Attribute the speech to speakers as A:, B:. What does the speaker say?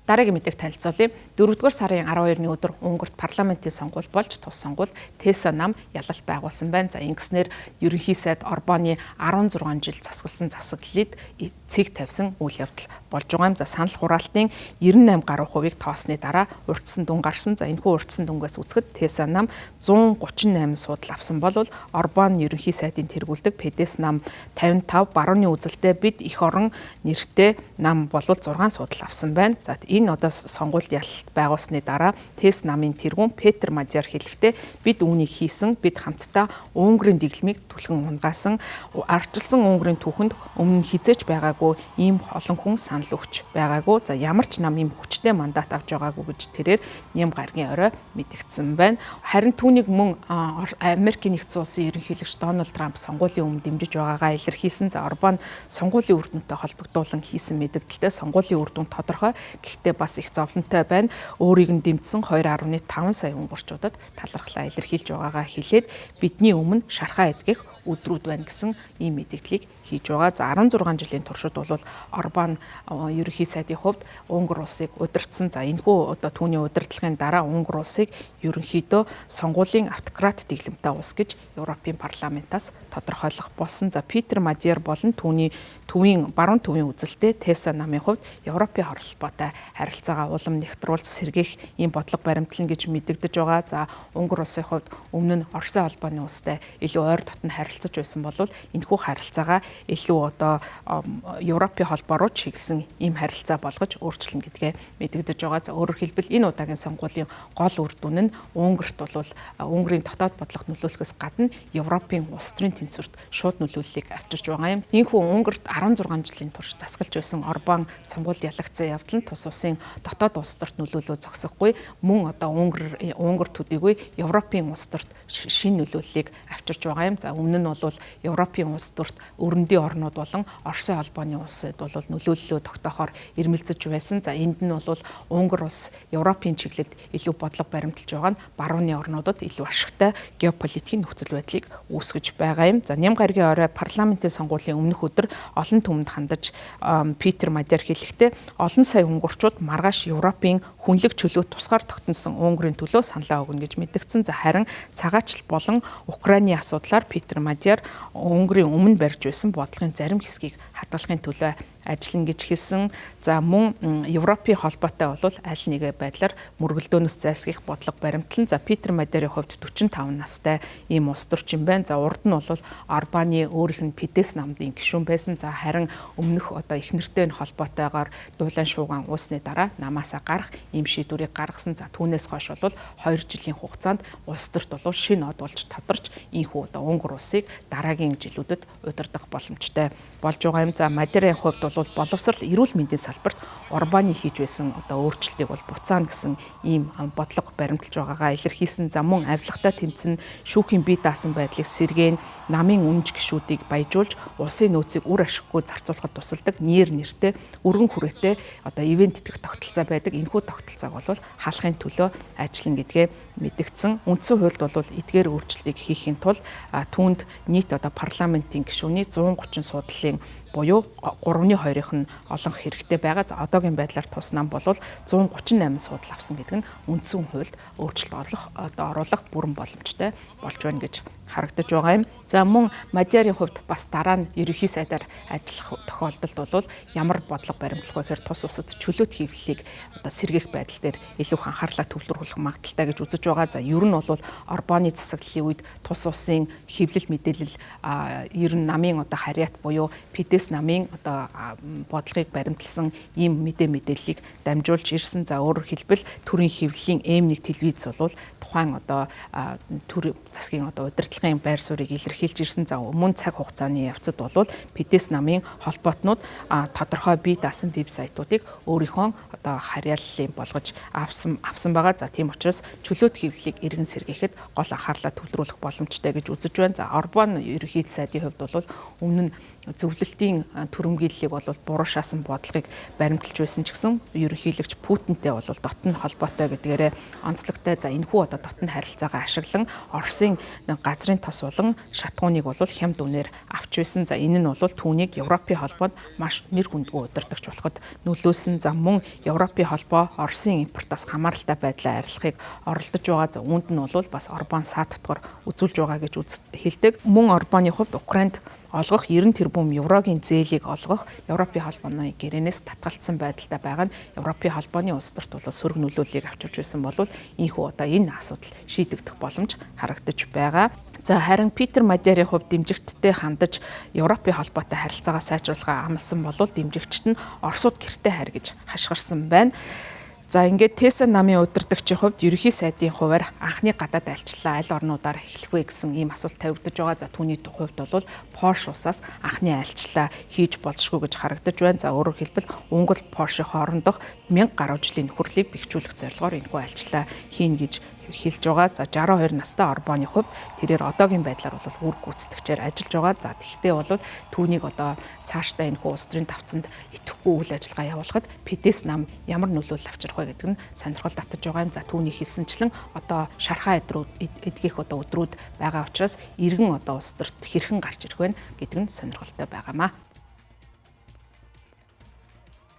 A: Дараагийн мэдээг танилцуулъя. 4-р сарын 12-ны өдөр Унгарт парламентын сонгуул болж тус сонгуул Теса нам ялалт байгуулсан байна. За, ингэснээр ерөнхий сайд Орбаны 16 жил засагласан засаглалыг цэг тавьсан үйл явдал болж байгаа юм. За, санал хураалтын 98 гаруй хувийг тоосны дараа урьдсан дүн гарсан. За, энэхүү урьдсан дүнгээс үзэхэд Теса нам 138 суудал авсан бол Орбан ерөнхий сайдын тэргүүлдэг Педес нам 55, барууны үзэлтэй бид эх орон нэртэй нам болвол 6 суудал авсан байна. За, энэ одоо сонгуульд ялалт байгуулсны дараа Тес намын тэргүүн Петр Мадьяр хэлэхдээ бид үүнийг хийсэн, бид хамтдаа Унгарын дэглэмийг түлхэн унгаасан, ардчилсан Унгарын түүхэнд өмнө нь хэзээ ч байгаагүй ийм олон хүн санал өгч байгаагүй. За, ямар ч нам ийм хүчтэй мандат авч байгаагүй гэж тэрээр Ням гарагийн орой мэдэгдсэн байна. Харин түүнийг мөн Америкийн нэгдсэн улсын ерөнхийлөгч Дональд Трамп сонгуулийн өмнө дэмжиж байгаагаа илэрхийлсэн. За, Орбан сонгуулийн үр дүнтэй холбогдуулан хийсэн мэдэгдэлтэй сонгуулийн үр дүн тодорхой. Гэхдээ бас их зовлонтой байна. Өөрийг нь дэмжсэн 2.5 сая унгарчуудад талархлаа илэрхийлж байгаагаа хэлээд бидний өмнө шархаа эдгэх өдрүүд байна гэсэн ийм мэдэгдлийг хийж байгаа. За, 16 жилийн туршид бол Орбан ерөнхий сайдын хувьд Унгар улсыг удирдсан. За, энэхүү одоо түүний удирдлагын дараа Унгар улсыг ерөнхийдөө сонгуулийн автократ дэглэмтэй улс гэж Европын парламентаас тодорхойлох болсон. За, Питер Мадьяр болон түүний төвийн баруун төвийн үзэлтэй Теса намын хувьд Европын холбоотой харилцаагаа улам нэгтруулж сэргээх ийм бодлого баримтлана гэж мэдэгдэж байгаа. За, Унгар улсын хувьд өмнө нь Оросын холбооны улстай илүү ойр дотно харилцаж байсан бол энэхүү харилцаагаа илүү одоо Европын холбоо руу чиглэсэн ийм харилцаа болгож өөрчилнө гэдгээ мэдэгдэж байгаа. За, өөрөөр хэлбэл, энэ удаагийн сонгуулийн гол үр дүн нь Унгарт бол Унгарын дотоод бодлогот нөлөөлөхөөс гадна Европын улс төрийн тэнцвэрт шууд нөлөөллийг авчирч байгаа юм. Ийхүү Унгарт 16 жилийн турш засаглаж байсан Орбан сонгуульд ялагдсан явдал нь тус улсын дотоод улс төрт нөлөөлөө зогсохгүй, мөн одоо Унгар төдийгүй Европын улс төрт шинэ нөлөөллийг авчирч байгаа юм. За, өмнө нь бол Европын улс төрт өрөндийн орнууд болон Оросын холбооны улсад бол нөлөөллөө тогтоохоор эрмэлзэж байсан. За, энд нь бол Унгар улс Европын чиглэлд илүү бодлого баримталж байгаа нь барууны орнуудад илүү ашигтай геополитикийн нөхцөл байдлыг үүсгэж байгаа юм. За, Ням гарагийн орой парламентын сонгуулийн өмнөх өдөр олон түмэнд хандаж Питер Мадьяр хэлэхдээ олон сая унгарчууд маргааш Европын хүнлэг чөлөө тусгаар тогтносон Унгарын төлөө саналаа өгнө гэж мэдгдсэн. За, харин цагаачлал болон Украины асуудлаар Питер Мадьяр Унгарын өмнө барьж байсан бодлогын зарим хэсгийг хадгалахын төлөө ажиллана гэж хэлсэн. За, мөн Европын холбоотой бол аль нэг байдлаар мөргөлдөөнөөс зайлсхийх бодлого баримтлан. За, Питер Мадьярын хувьд 45 настай ийм улс төрчин байна. За, урд нь бол Орбаны өөрийнх нь Пидес намдын гишүүн байсан. За, харин өмнөх одоо их нэртэй нь холбоотойгоор дуулан шууган уусны дараа намаасаа гарах ийм шийдвэрийг гаргасан. За, түүнээс хойш бол 2 жилийн хугацаанд улс төрт бол шинэ од болж тодорч ийхүү одоо Унгар улсыг дараагийн жилүүдэд удирдах боломжтой болж байгаа юм. За, Мадьярын хувьд бол боловсрол, эрүүл мэндийн салбарт Орбаны хийж байсан одоо өөрчлөлтийг бол буцаана гэсэн ийм бодлого баримталж байгаагаа илэрхийлсэн. За, мөн авилгатай тэмцэн, шүүхийн бие даасан байдлыг сэргээн, намын үнж гишүүдийг баяжуулж улсын нөөцийг үр ашиггүй зарцуулахад тусалдаг нэр нэртэй өргөн хүрээтэй одоо ивээн тэтгэх тогтолцоо байдаг. Энэхүү тогтолцоог бол халахын төлөө ажиллана гэдгээ мэдгдсэн. Үндсэн хуульд бол эдгээр өөрчлөлтийг хийхийн тулд түүнд нийт одоо парламентын гишүүний 130 суудлын буюу 3-2-ын нь олонх хэрэгтэй байгаа. За, одоогийн байдлаар тус нам бол 138 суудал авсан гэдэг нь үндсэн хуульд өөрчлөлт олох одоо оруулах бүрэн боломжтой болж байна гэж харагдаж байгаа юм. За, мөн Мадьярын хувьд бас дараа нь ерөнхий сайдаар ажиллах тохиолдолд бол ямар бодлого баримтлах вэ гэхээр тус улсад чөлөөт хэвлэлийг одоо сэргээх байдал дээр илүү их анхаарлаа төвлөрүүлэх магадлалтай гэж үзэж байгаа. За, ер нь бол Орбаны засаглалын үед тус улсын хэвлэл мэдээлэл, ер нь намын одоо харьяат буюу Пидес намын одоо бодлогыг баримтлсан ийм мэдээллийг дамжуулж ирсэн. За, өөрөөр хэлбэл, төрийн хэвлэлийн М1 телевиз бол тухайн одоо төр засгийн одоо удирдлагын байр суурийг илэрхийлж ирсэн. За, өмнө цаг хугацааны явцад бол Пидес намын холбоотнууд тодорхой бие даасан вебсайтуудыг өөрийнхөө одоо харьяаллын болгож авсан байгаа. За, тийм учраас чөлөөт хэвлэлийг эргэн сэргээхэд гол анхаарлаа төвлөрүүлэх боломжтой гэж үзэж байна. За, Орбан ерөнхий сайдын хувьд бол өмнө нь Зөвлөлтийн түрэмгийллийг бол буруу шаасан бодлогыг баримталж байсан ч гэсэн ерөнхийлөгч Путинтэй бол дотн холбоотой гэдгээрээ онцлогтой. За, энэхүү одоо дотн харилцаагаа ашиглан Оросын газрын тос болон шатахууныг бол хямд үнээр авч байсан. За, энэ нь бол түүнийг Европын холбоонд маш нэр хүндгүй удирдагч болоход нөлөөлсөн. За, мөн Европын холбоо Оросын импортоос хамааралтай байдлаа арилгахыг оролдож байгаа. За, үүнд нь бол бас Орбан саад дотгор үзүүлж байгаа гэж хэлдэг. Мөн Орбаны хувьд Украинд олгох 90 тэрбум еврогийн зээлийг олгох Европын холбооны гэрээнээс татгалцсан байдалтай байгаа нь Европын холбооны улс төрт бол сөрөг нөлөөллийг авчирч байсан бол ийнхүү одоо энэ асуудал шийдэгдэх боломж харагдаж байгаа. За, харин Питер Мадьярын хувьд дэмжигчдэд хандаж Европын холбоотой харилцаагаа сайжруулахаа амласан бол дэмжигчид нь Оросууд гэртээ харь гэж хашгирсан байна. За, ингээд Теса намын удирдагчийн хувьд ерөнхий сайдын хувиар анхны гадаад айлчлалаа аль орнуудаар эхлэх вэ гэсэн ийм асуулт тавигдаж байгаа. За, түүний хувьд бол Польш улсаас анхны айлчлалаа хийж болзошгүй гэж харагдаж байна. За, өөрөөр хэлбэл Унгар Польшийн хоорондох 1000 гаруй жилийн нөхөрлийг бэхжүүлэх зорилгоор энэхүү айлчлалаа хийнэ гэж хэлж байгаа. За, 62 настай Орбаны хувьд тэрээр одоогийн байдлаар бол үүрэг гүйцэтгэгчээр ажиллаж байгаа. За, тэгэхдээ бол түүнийг одоо цаашдаа энэхүү улс төрийн тавцанд идэвхгүй үйл ажиллагаа явуулахад Фидес нам ямар нөлөөлөл авчрах вэ гэдэг нь сонирхол татаж байгаа юм. За, түүний хэлсэнчлэн одоо шархаа эдгэх одоо өдрүүд байгаа учраас иргэн одоо улс төрт хэрхэн гарч ирэх вэ гэдэг нь сонирхолтой байгаамаа.